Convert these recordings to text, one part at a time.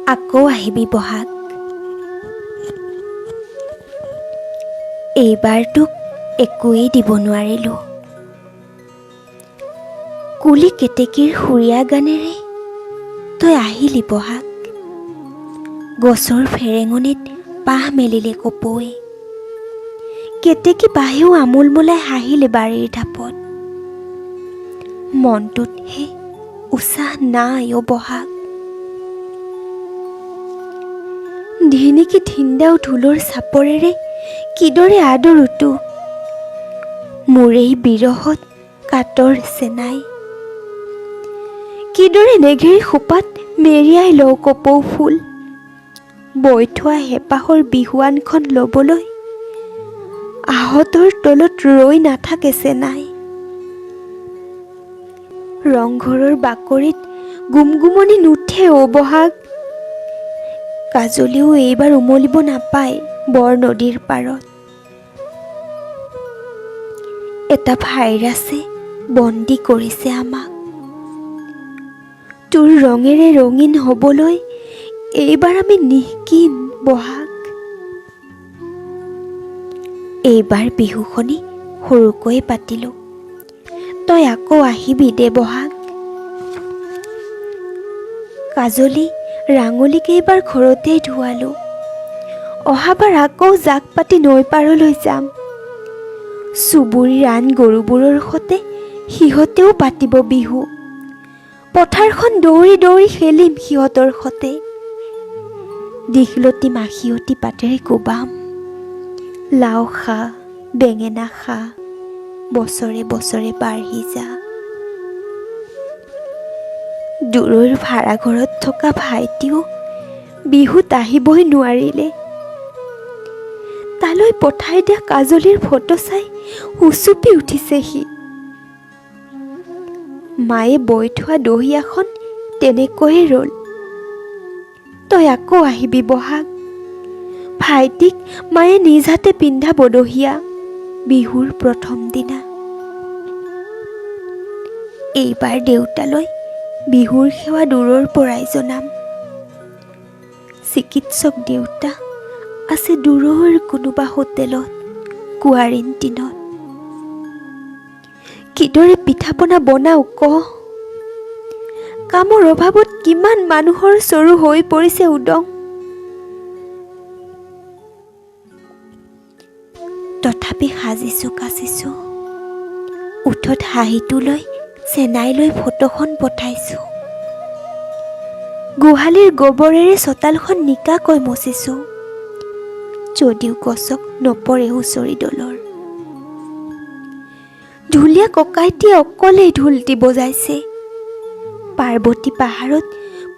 আকৌ আহিবি বহাগ। এইবাৰ তোক একোৱেই দিব নোৱাৰিলোঁ। কুলি কেতেকীৰ সুৰীয়া গানেৰে তই আহিলি বহাগ। গছৰ ফেৰেঙনিত পাহ মেলিলে কপৌৱে, কেতেকী বাহেও আমোল মোলাই হাঁহিলে বাৰীৰ ঢাপত। মনটোত হে উছাহ নাই অ বহাগ। ধিনিকি ধিন্দাও ঢোলৰ চাপৰেৰে কিদৰে আদৰো তোক, মোৰ এই বিৰহত কাতৰ চেনাই। কিদৰে নেঘেৰি খোপাত মেৰিয়াই লওঁ কপৌ ফুল, বৈ থোৱা হেঁপাহৰ বিহুৱানখন ল'বলৈ আহঁতৰ তলত ৰৈ নাথাকে চেনাই। ৰংঘৰৰ বাকৰিত গুমগুমনি নুঠে অ বহাগ। কাজলেও এইবাৰ উমলিব নাপায় বৰ নদীৰ পাৰত। এটা ভাইৰাছে বন্দী কৰিছে আমাক। তোৰ ৰঙেৰে ৰঙীন হ'বলৈ এইবাৰ আমি নিঃকিন বহাগ। এইবাৰ বিহুখনি সৰুকৈয়ে পাতিলোঁ, তই আকৌ আহিবি দে বহাগ। কাজলি ৰাঙলী কেইবাৰ ঘৰতেই ধুৱালোঁ, অহাবাৰ আকৌ জাক পাতি নৈ পাৰলৈ যাম। চুবুৰীৰ আন গৰুবোৰৰ সতে সিহঁতেও পাতিব বিহু। পথাৰখন দৌৰি দৌৰি খেলিম সিহঁতৰ সতে। দীঘলতি মাখিয়তী পাতেৰে কোবাম। লাও খা, বেঙেনা খা, বছৰে বছৰে বাঢ়ি যা। দূৰৈৰ ভাড়াঘৰত থকা ভাইটিও বিহুত আহিবই নোৱাৰিলে। তালৈ পঠাই দিয়া কাজলীৰ ফটো চাই উচুপি উঠিছে সি। মায়ে বৈ থোৱা দহিয়াখন তেনেকৈয়ে ৰ'ল। তই আকৌ আহিবি বহাগ। ভাইটিক মায়ে নিজ হাতে পিন্ধাব দহিয়া বিহুৰ প্ৰথম দিনা। এইবাৰ দেউতালৈ বিহুৰ সেৱা দূৰৰ পৰাই জনাম। চিকিৎসক দেউতা আছে দূৰৰ কোনোবা হোটেলত কোৱাৰেণ্টিনত। কিদৰে পিঠা পনা বনাওঁ ক? কামৰ অভাৱত কিমান মানুহৰ চৰু হৈ পৰিছে উদং। তথাপি সাজিছোঁ কাচিছোঁ, ওঠত হাঁহিটো লৈ চেনাইলৈ ফটোখন পঠাইছোঁ। গোহালিৰ গোবৰেৰে চোতালখন নিকাকৈ মচিছোঁ, যদিও গছক নপৰে হুঁচৰি দলৰ। ঢুলীয়া ককাইটিয়ে অকলেই ঢোলটি বজাইছে। পাৰ্বতী পাহাৰত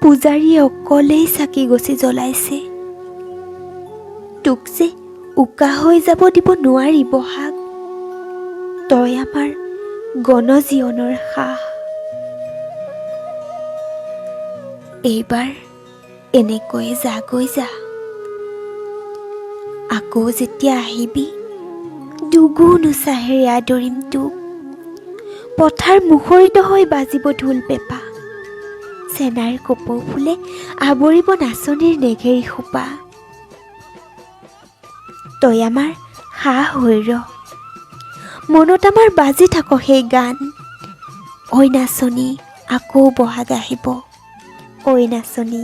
পূজাৰীয়ে অকলেই চাকি গছি জ্বলাইছে। তোক যে উকা হৈ যাব দিব নোৱাৰি বহাগ। তই আমাৰ গণজীৱনৰ সাহ। এইবাৰ এনেকৈয়ে যাগৈ যা। আকৌ যেতিয়া আহিবি দুগুণ উছাহেৰে আদৰিম তোক। পথাৰ মুখৰিত হৈ বাজিব ঢোল পেঁপা, চেনাইৰ কপৌ ফুলে আৱৰিব নাচনীৰ নেঘেৰি খোপা। তই আমাৰ সাহ হৈ ৰ, মনত আমাৰ বাজি থাক সেই গান। ঐ নাচনী আকৌ বহাগ আহিব, ঐ নাচনী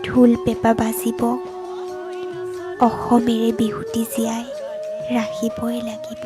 ঢোল পেঁপা বাজিব। অসমেৰে বিহুটি জীয়াই ৰাখিবই লাগিব।